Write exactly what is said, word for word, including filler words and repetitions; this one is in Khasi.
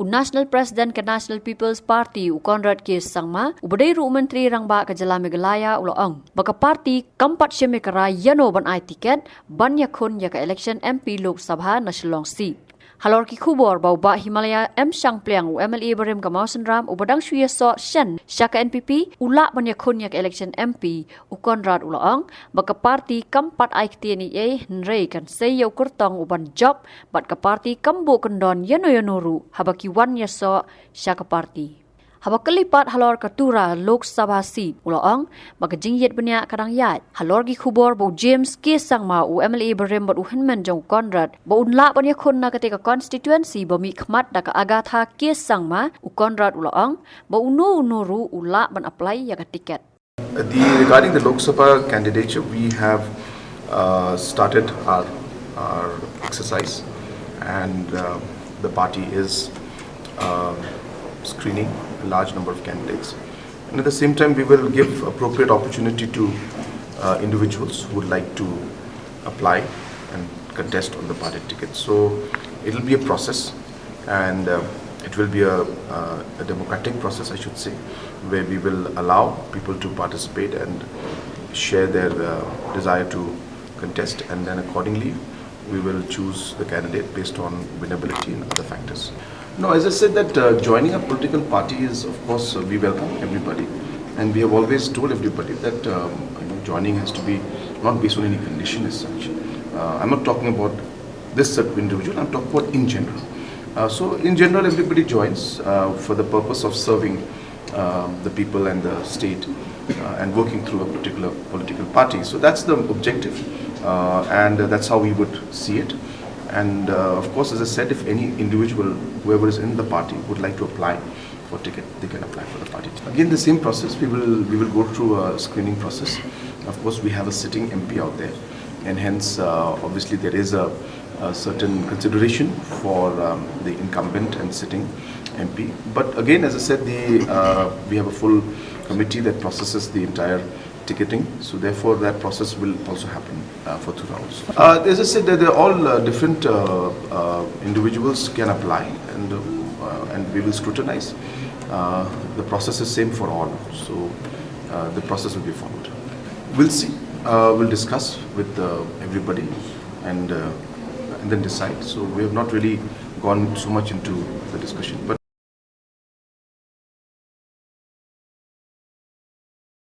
National President ka National People's Party u Conrad K Sangma, uba dei ruh u Myntri Rangbah ka jylla Meghalaya, u la ong ba ka party kam pat shim ïa ka rai ïano ban ai tiket ban ïakhun ïa ka election M P Lok Sabha na Shillong seat. Halor ki khubor ba u Bah Himalaya M Shangpliang, u M L A barim ka Mawsynram, uba dang shu ïasoh shen sha ka N P P, u lah ban ïakhun ïa ka election M P, u Conrad u la ong ba ka party kam pat ai ktien ei ei, hynrei kan sei ïa u kyrtong u ban jop bad ka party kam buh kyndon ïano ïano ruh haba ki wan ïasoh sha ka party. Haba kylli pat halor ka Tura Lok Sabha seat, u la ong ba ka jingïit bniah ka dang ïaid. Halor ki khubor ba u James K Sangma, u M L A barim bad u hynmen jong u Conrad, ba un lah ban ïakhun na katei ka constituency ba mihkhmat da ka Agatha K Sangma, u Conrad u la ong ba uno uno ruh u lah ban apply ïa ka tiket. The, regarding the Lok Sabha candidature, we have uh, started our, our exercise, and uh, the party is uh, screening a large number of candidates. And at the same time, we will give appropriate opportunity to uh, individuals who would like to apply and contest on the party ticket. So it'll be a process, and uh, it will be a, uh, a democratic process, I should say, where we will allow people to participate and share their uh, desire to contest, and then accordingly, we will choose the candidate based on winnability and other factors. No, as I said that uh, joining a political party is, of course, uh, we welcome everybody, and we have always told everybody that um, you know, joining has to be not based on any condition as such. Uh, I'm not talking about this certain individual, I'm talking about in general. Uh, so in general, everybody joins uh, for the purpose of serving um, the people and the state uh, and working through a particular political party. So that's the objective, uh, and that's how we would see it. And uh, of course, as I said, if any individual, whoever is in the party, would like to apply for ticket, they can apply for the party. Again, the same process. We will we will go through a screening process. Of course, we have a sitting M P out there, and hence, uh, obviously, there is a, a certain consideration for um, the incumbent and sitting M P. But again, as I said, the uh, we have a full committee that processes the entire ticketing. So therefore, that process will also happen uh, for Tura also. Uh, as I said, that they're all uh, different uh, uh, individuals can apply, and uh, and we will scrutinize. Uh, the process is same for all, so uh, the process will be followed. We'll see. Uh, we'll discuss with uh, everybody, and uh, and then decide. So we have not really gone so much into the discussion, but